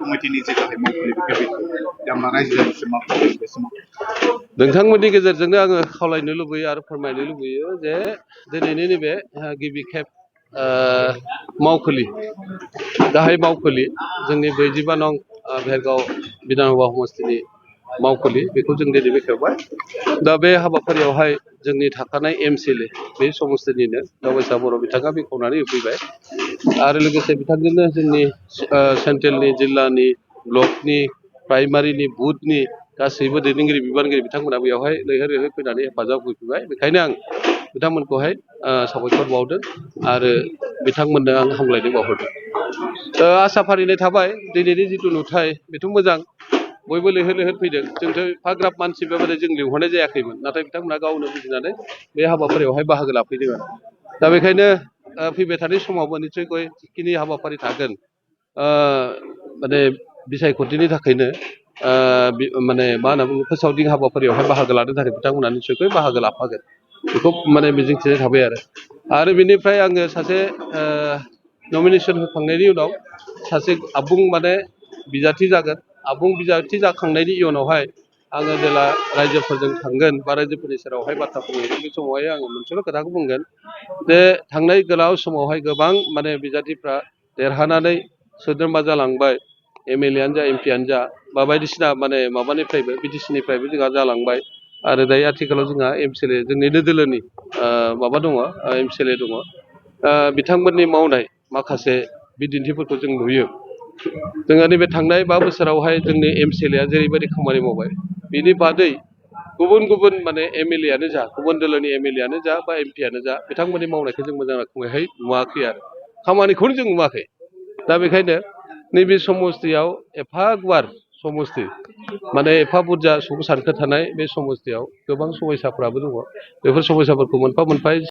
कमिटिनि जे गाहाय मावखुलि बेखौ আমরা रायजो राजासिम मावखुलि बे समाव नोंथांमोननि गेजेरजोंनो आङो खावलायनो लुबैयो आरो फोरमायनो लुबैयो जे दिनैनि नैबे गिबि खेब मावखुलि गाहाय मावखुलि जोंनि 42 नं भेरगाव बिधानसभा समष्टिनि मावखुलि बेखौ जों दिनै बेखेवबाय दा बे हाबाफारियावहाय जोंनि थाखानाय एमसिएलए बे समष्टिनिनो दावबायसा बर' बिथाङा बेखेवनानै होफैबाय आरो लोगोसे बिथांजोंनो जोंनि सेन्ट्रेलनि जिल्लानि ब्लकनि प्राइमारिनि बुथनि गासैबो दैदेनगिरि बिबानगिरि बिथांमोना बेयावहाय लैहोर लैहोर फैनानै हेफाजाब होफैबाय बेखायनो आं बिथांमोनखौहाय साबायखर बावदों आरो बिथांमोननो आं हामलायनाय बावहरदों आसा फारिनाय थाबाय दिनैनि जिथु नुथाय बेथ' मोजां बयबो लैहोर लैहोर फैदों जोंथ' एफाग्राब मानसि बेबायदि जों लिंहरनाय जायाखैमोन नाथाय बिथांमोना गावनो बुजिनानै बे हाबाफारियावहाय बाहागो लाफैदों आरो दा बेखायनो फैबाय थानाय समावबो निस्सयকৈ जिखिनि हाबाफारि थागोन माने बिसायख'थिनि थाखायनो माने मा होनना बुङो फोसावदिं हाबाफारियावहाय बाहागो लानो थाखाय बिथांमोना निस्सयকৈ बाहागो लाफागोन बेखौ माने मिजिंथिनाय थाबाय आरो बिनिफ्राय आङो सासे नमिनेसन होखांनायनि उनाव सासे आबुं माने बिजाथि जागोन आबुं बिजाथि जाखांनायनि उनावहाय आङो जेला रायजोफोरजों थांगोन बा रायजोफोरनि सेरावहाय बाथ्रा बुंगोन बे समावहाय आङो मोनसेल' खोथाखौ बुंगोन जे थांनाय गोलाव समावहाय गोबां माने बिजाथिफ्रा देरहानानै सोद्रोमा जालांबाय एमएलएआनो जा एमपिआनो जा बा बायदिसिना माने माबानिफ्रायबो बिटिसिनिफ्रायबो जोंहा जालांबाय आरो दायो आथिखालाव जोंहा एमसिएलए जोंनिनो दोलोनि माबा दङ एमसिएलए दङ बिथांमोननि मावनाय माखासे बिदिन्थिफोरखौ जों नुयो जोंहा नैबे थांनाय 5 बोसोरावहाय जोंनि एमसिएलएआ जेरैबायदि खामानि मावबाय बिनि बादै गुबुन गुबुन माने एमएलएआनो जा गुबुन दोलोनि एमएलएआनो जा बा एमपिआनो जा बिथांमोननि मावनायखौ जों मोजां रोखोमैहाय नुवाखै आरो खामानिखौनो जों नुवाखै दा बेखायनो नैबे समष्टियाव एफा गुवार समष्टि माने एफा बुरजा सुबुं सानखो थानाय बे समष्टियाव गोबां समयसाफ्राबो दङ बेफोर समयसाफोरखौ मोनफा मोनफा